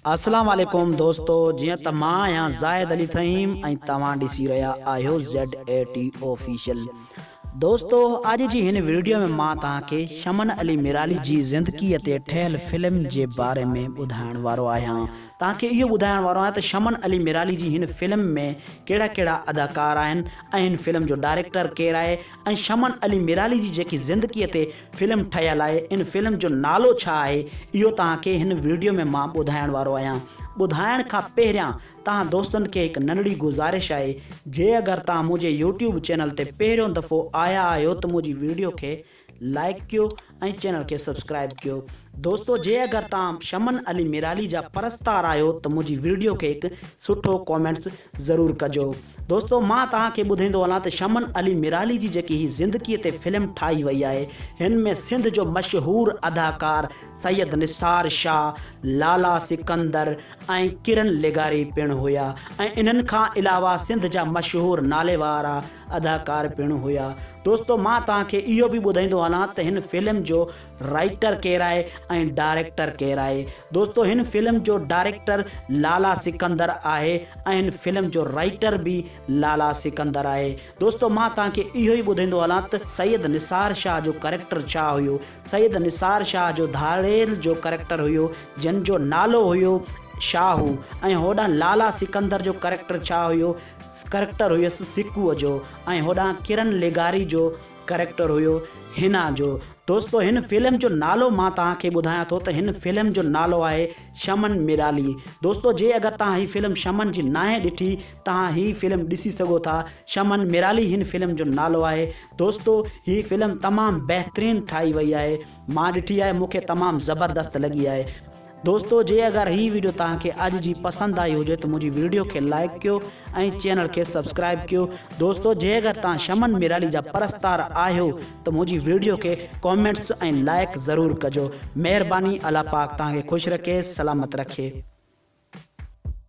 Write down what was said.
اسلام عليڪم دوستو جيئن ته مان آهيان زاهد علي ٿهيم ۽ توهان ڏسي رهيا آهيو زيڊ اي ٽي آفيشل دوستو اڄ جي هن وڊيو ۾ مان توهان کي شمن علي ميرالي جي زندگي تي ٺهيل فلم جي باري ۾ ٻڌائڻ وارو آهيان توهان کي اهو ٻڌائڻ وارو آهيان ته شمن علي ميرالي جي هن فلم ۾ ڪهڙا ڪهڙا اداڪار آهن ۽ هن فلم جو ڊائريڪٽر ڪير آهي ۽ شمن علي ميرالي جي جيڪي زندگيء تي فلم ٺهيل آهي ان فلم جو نالو ڇا آهي اهو توهان کي هن وڊيو ۾ مان ٻڌائڻ وارو آهيان ٻڌائڻ کان پهريان توهان دوستن کي هڪ ننڍڙي گذارش آهي جي اگر توهان منهنجي يوٽيوب چينل تي پهريون دفعو آيا آهيو ته منهنجي وڊيو کي لائيڪ ڪيو ۽ چينل کي سبسڪرائيب ڪيو دوستو جي اگر توهان شمن علي ميرالي جا پرستار آهيو ته منهنجي وڊيو کي هڪ سٺو ڪامينٽس ضرور ڪجو دوستو مان توهان کي ٻڌائيندو هلان ته شمن علي ميرالي جي جيڪي هي زندگي تي فلم ٺاهي وئي آهي هن ۾ سنڌ جو مشهور اداڪار سيد نثار شاهه لالا سڪندر ۽ ڪرن لغاري پڻ هيا ۽ انهن کان علاوه سنڌ جا مشهور ناليوارا اداڪار پڻ هيا. دوستو مان توهان کي اهو به ٻڌائيندو هلان ته هن فلم جو رائيٽر ڪير آهي ۽ ڊائريڪٽر ڪير آهي. دوستو هن فلم جو ڊائريڪٽر لالا سڪندر آهي ۽ هن فلم جو رائيٽر به لالا سڪندر آهي. دوستو مان توهان کي اهو ئي ٻڌائيندو هلان ته سيد نثار شاهه جو ڪريڪٽر ڇا هيو. سيد نثار شاهه جو ڌاڙيل جو ڪريڪٽر هيو جنھن جو نالو هيو شاهو ۽ هوڏانهن لالا سڪندر جو ڪريڪٽر ڇا هيو ڪريڪٽر هيس سڪوء جو ۽ هوڏانهن ڪرن لغاري جو ڪريڪٽر هيو حنا جو. دوستو هن فلم جو نالو مان توهان کي ٻڌايان ٿو ته هن فلم جو نالو آهي شمن ميرالي. دوستو جي اگر توهان هي فلم شمن جي ناهي ڏٺي توهان هي فلم ڏسي سگهو ٿا شمن ميرالي هن فلم جو نالو آهي. دوستو هي فلم تمام بهترين ٺاهي وئي آهي مان ڏٺي آهي مون کي تمام زبردست لڳي آهي. دوستو جي اگر هي ويڊيو توهان کي اڄ جي پسند آئي هجي ته منهنجي ويڊيو کي لائيڪ ڪيو ۽ چينل کي سبسڪرائيب ڪيو دوستو جي اگر توهان شمن ميرالي جا پرستار آهيو ته منهنجي ويڊيو کي ڪامينٽس ۽ لائيڪ ضرور ڪجو مهرباني الله پاڪ توهان کي خوش رکي سلامت رکي.